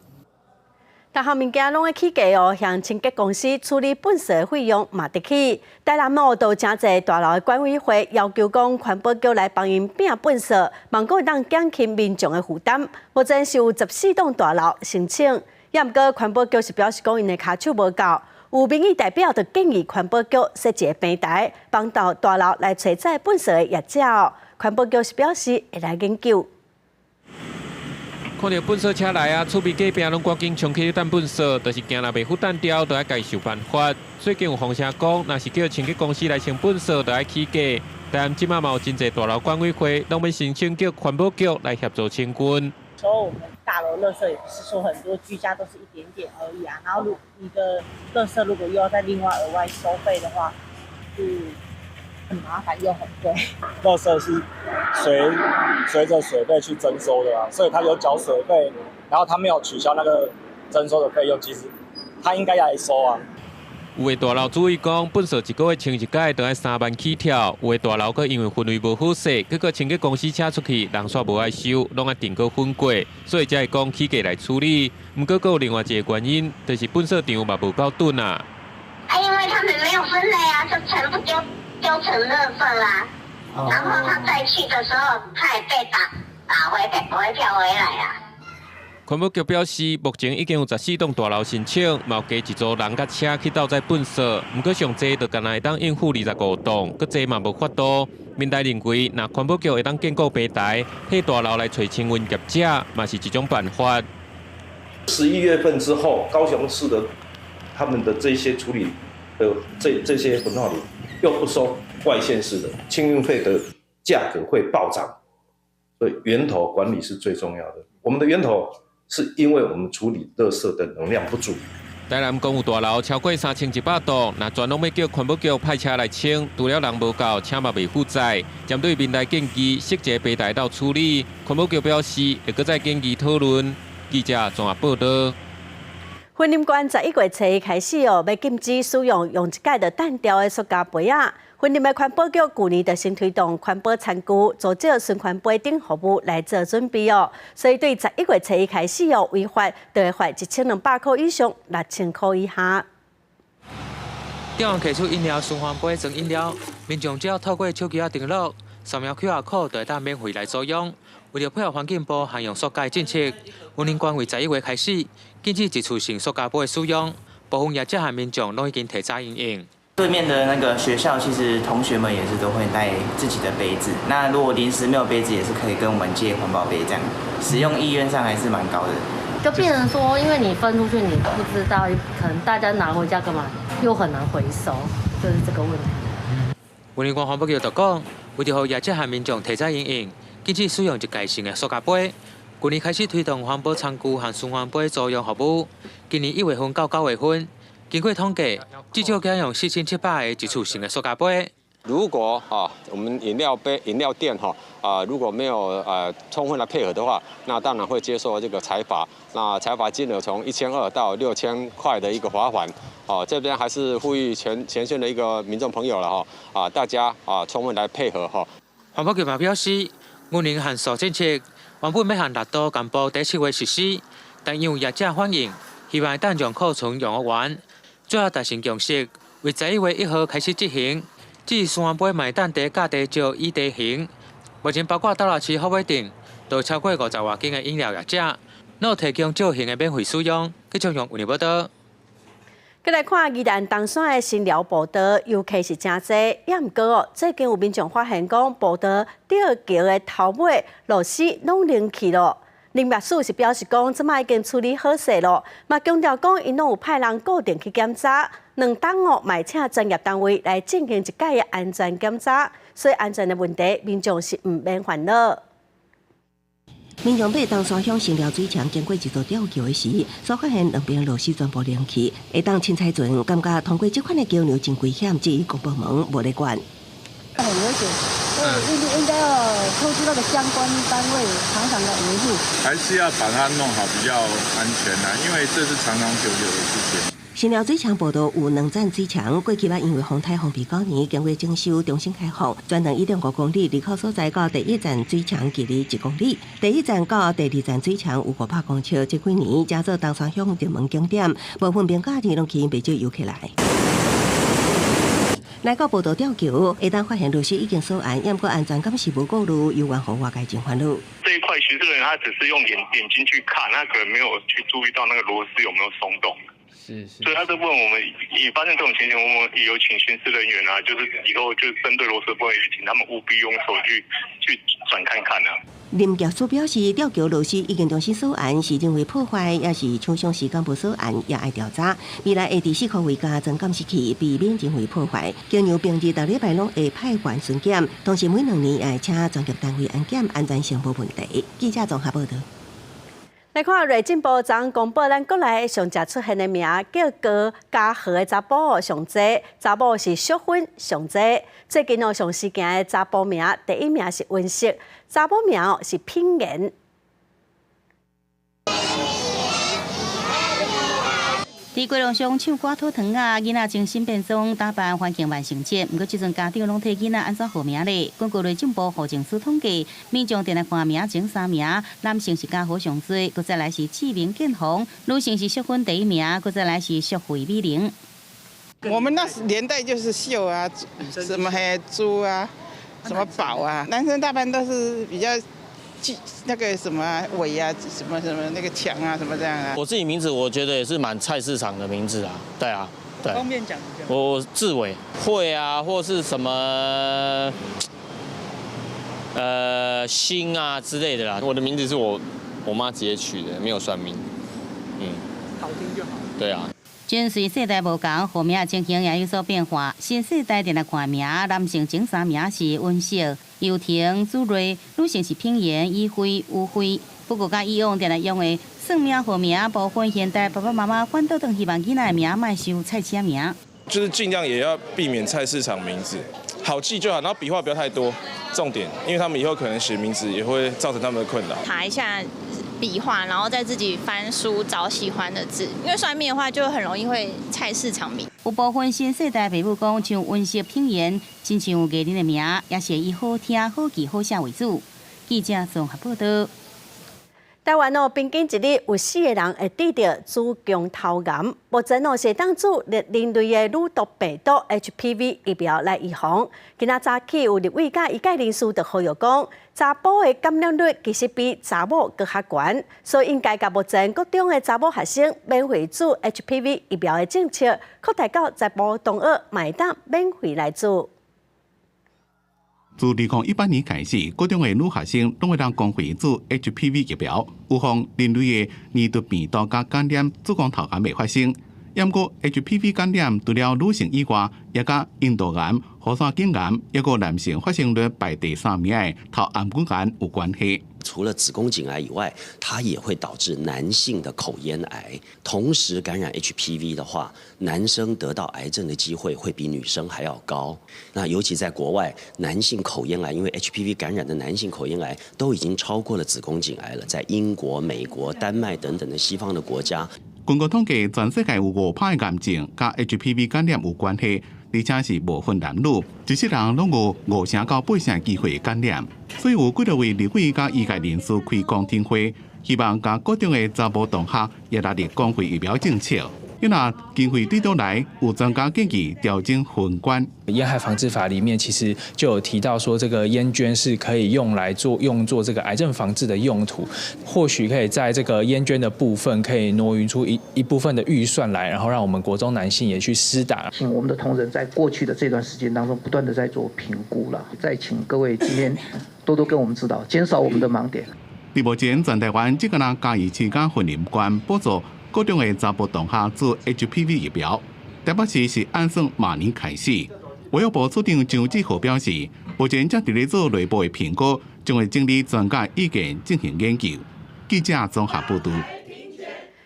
逐項物件攏愛起價哦，像清潔公司處理糞埽的費用嘛得起。台南哦，都誠濟大樓的管委會要求講，環保局來幫𪜶摒糞埽，望講會當減輕民眾的負擔。目前是有14棟大樓申請，也毋過環保局是表示講，𪜶的跤手無夠。有民意代表就建議環保局設一個平台，幫助大樓來揣這糞埽的業者。環保局是表示會來研究。看著糞掃車來啊，厝邊隔壁攏趕緊衝去擲糞掃，就是驚若袂赴擲著，就愛家己想辦法。最近有風聲講，若是叫清潔公司來清糞掃，就愛起價。但這馬嘛有真濟大樓管委會攏欲申請叫環保局來協助清運。時候我們大樓垃圾也不是說很多，居家都是一點點而已啊。然後如你的垃圾如果又要再另外額外收費的話，是很麻煩又很貴。垃圾是隨著水費去徵收的啊，所以他有繳水費，然後他沒有取消那個徵收的費用，其實他應該要來收啊。有的大樓主委講，糞掃一個月清一擺，就愛3萬起跳；有的大樓閣因為氛圍無好勢，結果清潔公司請出去，人煞無愛收，攏愛訂閣分過，所以才會講起價來處理。毋過閣有另外一個原因，就是糞掃場嘛無夠準啊。啊，因為他們沒有分類啊，就全部丟成垃圾啦。然後他再去的時候，他也被打回票回來啊。環保局表示，目前已經有14棟大樓申請，嘛有加一組人佮車去鬥載糞掃。毋過上濟就干焦會當應付25棟，閣濟嘛無法度。民代認為，若環保局會當建構平台，替大樓來揣清運業者，嘛是一種辦法。11月份之後，高雄市的他們的這些處理的這些焚化爐又不收外縣市的清運費的價格會暴漲，所以源頭管理是最重要的。我們的源頭是因為我們處理垃圾的能量不足。台南公有大樓超過3100棟，若全攏欲叫環保局派車來清，除了人無夠，車嘛袂赴載。針對民代建議設一個平台鬥處理，環保局表示會閣再建議討論。記者綜合報導。雲林縣11月初一開始哦，欲禁止使用用一擺就擲掉的塑膠杯仔。雲林的環保局舊年就先推動環保餐具、組織循環杯等服務來做準備哦。所以對11月初一開始哦，違法就會罰1200箍以上6000箍以下。店員提出飲料循環杯裝飲料，民眾只要透過手機仔登錄，掃描 QR code 就會當免費來租用。為著配合環境部限用塑膠政策，雲林縣為11月開始禁止一次性塑膠杯的使用，部分業者和民眾攏已經提早因應。對面的那個學校，其實同學們也是都會帶自己的杯子。那如果臨時沒有杯子，也是可以跟我們借環保杯，這樣使用意願上還是蠻高的。就變成說，因為你分出去，你不知道，可能大家拿回家幹嘛，又很難回收，就是這個問題。雲林縣環保局就講，為著予業者和民眾提早因應，禁止使用一過性的塑膠杯。去年開始推動環保餐具和循環杯租用服務，今年1月份到9月份，經過統計，至少減用4700個一次性的塑膠杯。如果啊，我們飲料杯、飲料店哈啊，如果沒有充分的配合的話，那當然會接受這個裁罰。那裁罰金額從1200到6000塊的一個罰款。哦，這邊還是呼籲全縣的一個民眾朋友了哈啊，大家啊充分來配合哈。環保局嘛表示，雲林限塑政策原本欲限6都南部佇7月實施，但因為業者反映，希望會當將庫存用完，最後達成共識，為11月1號開始執行。至於循環杯嘛會當佇甲地石以地行，目前包括斗六市福尾鎮，都超過50外間的飲料業者，攏提供石型的免費使用。繼續用雲林報導。閣來看宜蘭東山的新寮步道，遊客是誠濟，也毋過哦，最近有民眾發現講，步道吊橋的頭尾螺絲攏零去咯。林業署是表示講，這擺已經處理好勢咯，嘛強調講，𪜶攏有派人固定去檢查，兩冬哦，嘛會請專業單位來進行一擺的安全檢查，所以安全的問題，民眾是毋免煩惱。民眾佇東山鄉新寮水牆經過一座吊橋的時，所發現兩邊螺絲全部零去，下當凊彩船，感覺通過這款的橋梁真危險，質疑公部門無咧管。很危險，所以應該要通知那個相關單位，常常的維護。還是要把它弄好比較安全啦，因為這是長長久久的事情。新寮水牆步道有兩層水牆，過去捌因為風颱風避九年，經過整修重新開放，全長1.5公里，入口所在到第一層水牆距離1公里，第一層到第二層水牆有500公尺。這幾年成做東山鄉熱門景點，部分民家攏吸引袂少遊客來。來到步道吊橋，下當發現螺絲已經鎖安，毋過安全感是無顧慮，猶原予外界真煩惱。這一塊巡視人員他只是用眼睛去看，他可能沒有去注意到那個螺絲有沒有鬆動。所以他就問我們，也發現這種情形，我們也有請巡視人員啊，就是以後就針對螺絲部分，也請他們務必用手去轉看看啊。林業署表示，吊橋螺絲已經重新鎖安，是人為破壞，抑是廠商時間無鎖按，也愛調查。未來會佇四箍位加裝監視器，避免人為破壞。經由平日逐禮拜攏會派員巡檢，同時每2年也會請專業單位安檢，安全性無問題。記者綜合報道。來看內政部昨昏公布，咱國內上濟出現的名叫高加和的查埔上濟，查某是淑芬上濟。最近哦上時行的查埔名，第一名是溫室，查某名哦是品言。佇街路上唱歌討糖仔，囡仔精心變裝打扮，歡慶萬聖節。毋過這陣家長攏替囡仔按怎號名咧？根據內政部戶政署統計，民眾定來看名前三名，男性是家和上濟，閣再來是志明建宏，女性是淑芬第一名，閣再來是淑惠美玲。我們那年代就是秀啊，什麼黑豬啊，什麼寶啊，男生大半都是比較。那個什麼偉啊，什麼什麼那個強啊，什麼這樣啊。我自己名字我覺得也是蠻菜市場的名字啊，對啊，對。方便講。我志偉會啊，或是什麼星啊之類的啦。我的名字是我媽直接取的，沒有算命。嗯。好聽就好。對啊。真隨世代無仝，號名情形也有所變化。新世代定來看名，男性前三名是溫秀、尤婷、朱瑞，女性是品言、以輝、吳輝。不過，佮以往定來用的算命號名，部分現代爸爸媽媽反倒轉希望囡仔的名莫收菜市名。就是盡量也要避免菜市場名字，好記就好，然後筆畫不要太多，重點，因為他們以後可能寫名字也會造成他們的困擾。查一下筆畫，然後再自己翻書找喜歡的字，因為算命的話就很容易會菜市場名。有部分新世代父母講，像溫室品言，親像藝人的名，也是以好聽、好記、好寫為主。記者綜合報道。台灣哦，平均一日有4個人會得著子宮頭癌。目前哦是會當注人類的乳毒病毒 HPV 疫苗來預防。今仔早起有立委佮醫界人士就呼籲講，查埔的感染率其實比查某閣較懸，所以應該共目前國中的查某學生免費注 HPV 疫苗的政策，擴大到查埔同學嘛會當免費來注。自2018年開始，國中的女學生攏會當公費注 HPV 疫苗，預防人類的乳突病毒佮感染子宮頭癌的發生。毋過 HPV 感染除了女性以外，也佮陰道癌、喉腺頸癌，抑閣男性發生率排第三名的頭頷骨癌有關係。除了子宮頸癌以外，它也會導致男性的口咽癌。同時感染 HPV 的話，男生得到癌症的機會會比女生還要高。那尤其在國外，男性口咽癌因為 HPV 感染的男性口咽癌都已經超過了子宮頸癌了。在英國、美國、丹麥等等的西方的國家。根據統計，全世界有5%的癌症佮 HPV 感染有關係，而且是無分男女，一世人攏有5成到8成的機會感染。所以有幾多位立委佮醫界人士開公聽會，希望共國中的查埔同學也納入公費疫苗政策。因為經費對倒來，有專家建議調整分管。煙害防治法裡面其實就有提到說，這個煙捐是可以用來做用作這個癌症防治的用途，或許可以在這個煙捐的部分可以挪移出一部分的預算來，然後讓我們國中男性也去施打。請我們的同仁在過去的這段時間當中，不斷的在做評估了，再請各位今天多多跟我們指導，減少我們的盲點。目前全台灣只敢若嘉義市佮雲林縣補助國中的查埔同學注 HPV 疫苗，台北市是按算明年開始。衛福部處長張志豪表示，目前正佇咧做內部的評估，將會整理專家意見進行研究。記者綜合報導。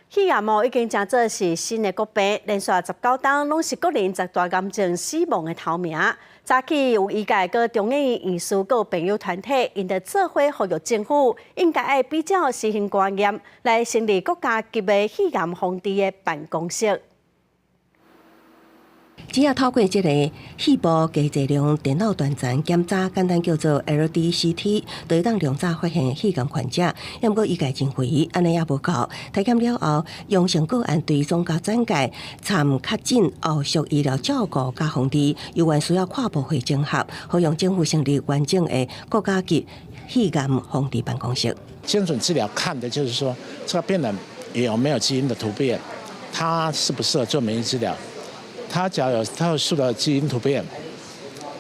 肺癌哦，已經成做是新的國病，連續19冬攏是國人十大癌症死亡的頭名。早起有醫界、閣中研院院士、閣病友團體，𪜶就做伙呼籲政府應該愛比照實行肝癌來成立國家級的肺癌防治的辦公室。只要透過這個肺部低劑量電腦斷層檢查，簡單叫做 LDCT，就會當量早發現肺癌患者。毋過醫界認為，按呢猶無夠。體檢了後，陽性個案追蹤佮轉介，參確診後續醫療照顧佮防治，猶原需要跨部會整合，呼籲政府成立完整的國家級肺癌防治辦公室。精準治療看的就是說，這個病人有沒有基因的突變。他適不適合做免疫治療？他只要有特殊的基因突變，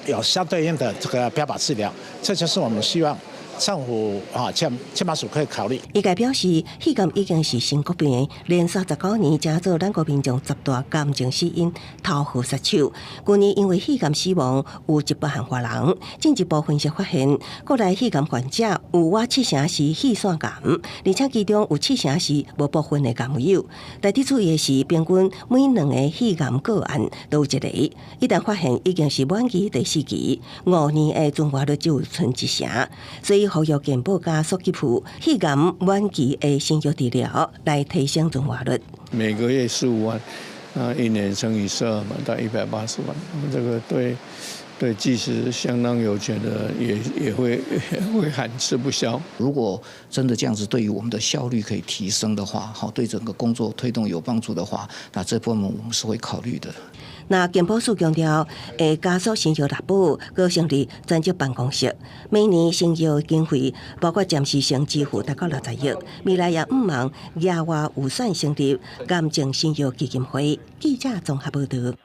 有相對應的這個標靶治療，這就是我們希望政府啊，健保署可以考慮。醫界表示，肺癌已經是新國病，連續19年成做咱國民眾十大癌症死因頭號殺手。去年因為肺癌死亡有100萬外人。進一步分析發現，國內肺癌患者有倚七成是肺腺癌，而且其中有七成是無部分的癌友。但得注意的是，平均每兩個肺癌個案都有一個，一旦發現已經是晚期第四期，5年的存活率只有賰一成。所以呼籲健保加速給付肺癌晚期的新藥治療，來提升存活率。每個月15萬，那一年乘以12嘛，到180萬。這個對，即使相當有錢的，也會很吃不消。如果真的這樣子，對於我們的效率可以提升的話，好，對整個工作推動有幫助的話，那這部分我們是會考慮的。那健保署強調，會加速新藥納保，閣成立專責辦公室，每年新藥經費包括暫時性支付達到60億，未來也向望額外預算成立癌症新藥基金會。記者綜合報道。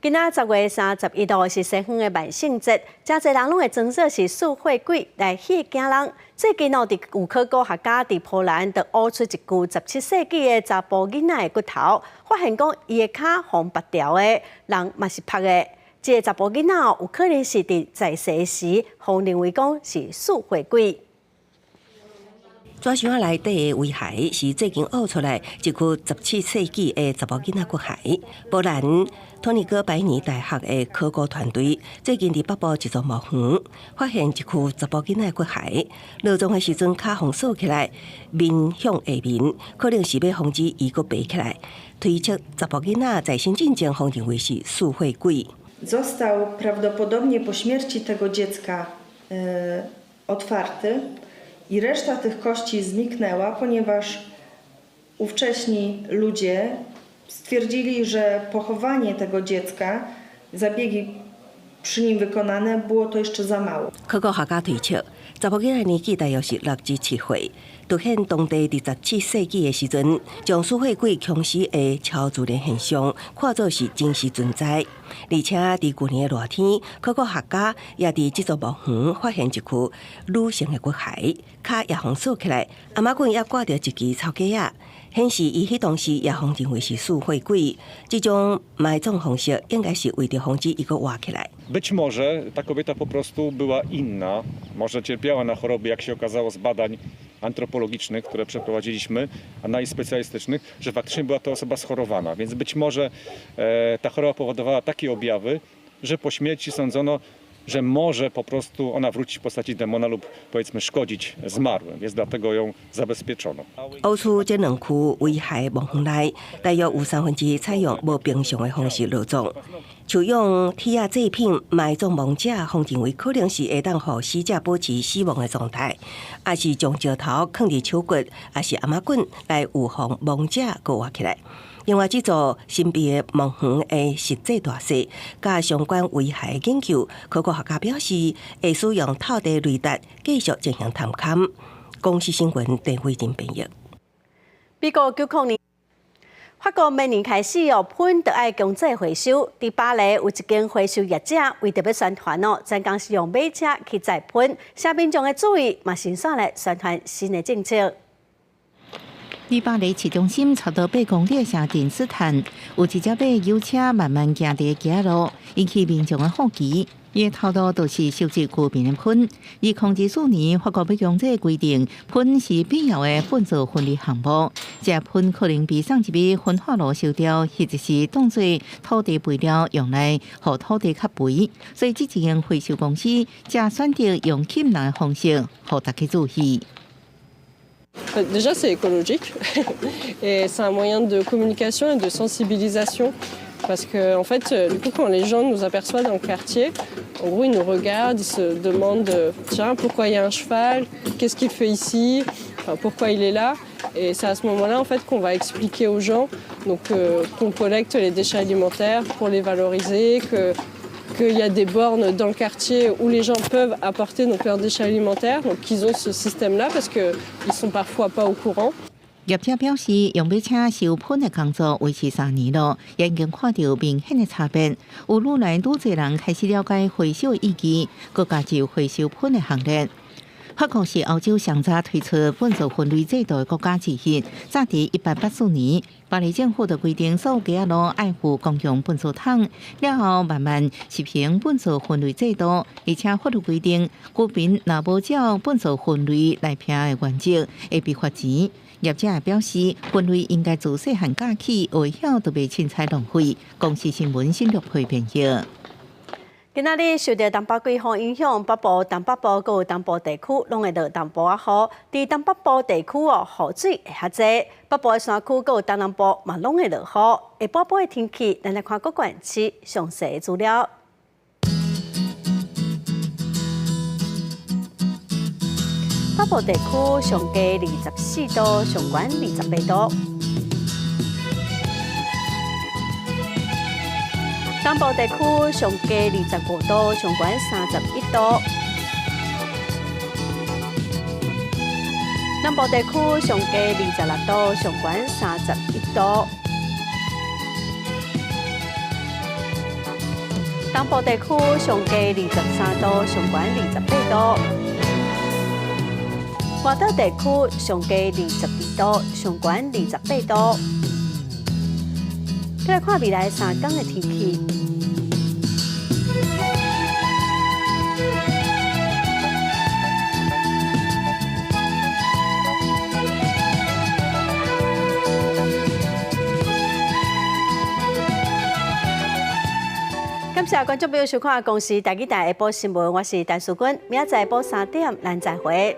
今仔10月31號是西方的萬聖節，誠濟人攏會裝做是吸血鬼來嚇驚人。最近哦，佇有考古學家佇波蘭就挖出一具17世紀的查埔囡仔的骨頭，發現講伊的跤予人拔掉的，人嘛是曝的。這个查埔囡仔哦，有可能是佇在世時，予認為講是吸血鬼。紙箱內底的遺骸是最近挖出來一具17世紀的查埔囡仔骨骸。波蘭托尼哥白尼大學的考古團隊最近佇北部一座墓園發現一具查埔囡仔骨骸，落葬的時陣跤予鎖起來，面向下面，可能是欲防止伊閣爬起來。推測查埔囡仔在生進前，予認為是吸血鬼。 Został prawdopodobnie po śmierci tego dziecka otwarty i reszta tych kości zniknęła, ponieważ ówcześni ludzie stwierdzili, że pochowanie tego dziecka, zabiegi przy nim wykonane, było to jeszcze za mało. 考古學家推測，查埔囡仔年紀大約是6至7歲，凸顯當地佇17世紀的時陣，將吸血鬼殭屍的超自然現象看作是真實存在。而且佇舊年的熱天，考古學家也佇這座墓園發現一具女性的骨骸，跤也予鎖起來，頷仔頸也掛著一支草雞仔，顯示伊彼當時也予認為是吸血鬼。這種埋葬方式應該是為著防止伊閣活起來。 Być może ta kobieta po prostu była inna, może cierpiała na choroby, jak się okazało z badań antropologicznych, które przeprowadziliśmy, analiz specjalistycznych, że faktycznie była to osoba schorowana. Więc być może ta choroba powodowała takie objawy, że po śmierci sądzono, że może po prostu ona wrócić w postaci demona lub powiedzmy szkodzić zmarłym, więc dlatego ją zabezpieczono. 挖出這兩具遺骸墓園內，大約有三分之一採用無平常的方式落葬，像用鐵仔製品埋葬亡者，予認為可能是會當予死者保持死亡的狀態，抑是將石頭囥佇手骨，抑是頷仔頸來預防亡者閣活起來。另外，這座神秘的墓園的實際大小，佮相關遺骸研究，考古學家表示會使用透地雷達繼續進行探勘。公視新聞鄧慧珍編譯。美國90年，法國明年開始哦，噴就愛強制回收。佇巴黎有一間回收業者為著欲宣傳哦，專工是用馬車去載噴，請民眾的注意，嘛順紲來宣傳新的政策。佇巴黎市中心差不多8公里的城鎮斯坦，有一隻馬油車慢慢行佇街路，引起民眾的好奇。伊的頭路就是收集居民的糞。2024年，法國欲強制規定，糞是必要的糞掃分類項目。這糞可能被送入去焚化爐燒掉，或者是當做土地肥料用來予土地較肥。所以，這一間回收公司才選擇用吸人的方式，予大家注意。 Déjà, c'est écologique et c'est un moyen de communication et de sensibilisation parce que, en fait, du coup, quand les gens nous aperçoivent dans le quartier, en gros, ils nous regardent, ils se demandent: tiens, pourquoi il y a un cheval? Qu'est-ce qu'il fait ici? Enfin, pourquoi il est là? Et c'est à ce moment-là, en fait, qu'on va expliquer aux gens donc, qu'on collecte les déchets alimentaires pour les valoriser, qu'il y a des bornes dans le quartier où les gens peuvent apporter donc, leurs déchets alimentaires, donc qu'ils ont ce système-là parce qu'ils ne sont parfois pas au courant. 業者表示，用馬車收糞的工作維持3年囉，已經看著明顯的差別。有愈來愈濟人開始了解回收的意義，閣加入回收糞的行列。法國是歐洲上早推出糞掃分類制度的國家之一。早佇1884年，巴黎政府就規定所有街仔路愛附公共糞掃桶，了後慢慢實行糞掃分類制度，而且法律規定，居民若無照糞掃分類來撇的原則，會被罰錢。業者也表示，分類應該自細漢教起，會曉就袂凊彩浪費。公視新聞新錄配編譯。今仔日受著東北季風影響，北部、東北部閣有東部地區攏會落淡薄仔雨。佇東北部地區哦，雨水會較濟；北部的山區閣有東南部嘛攏會落雨。下晡晡的天氣，咱來看各縣市詳細資料。北部地區上低24度，上懸28度。東部地區上低25度，上懸31度。南部地區上低26度，上懸31度。東部地區上低23度，上懸28度。外島地區上低22度，上懸28度。再來看未來3天的天氣。感謝觀眾朋友收看《公視台語台》下晡新聞，我是陳淑君，明仔載下晡3點，咱再會。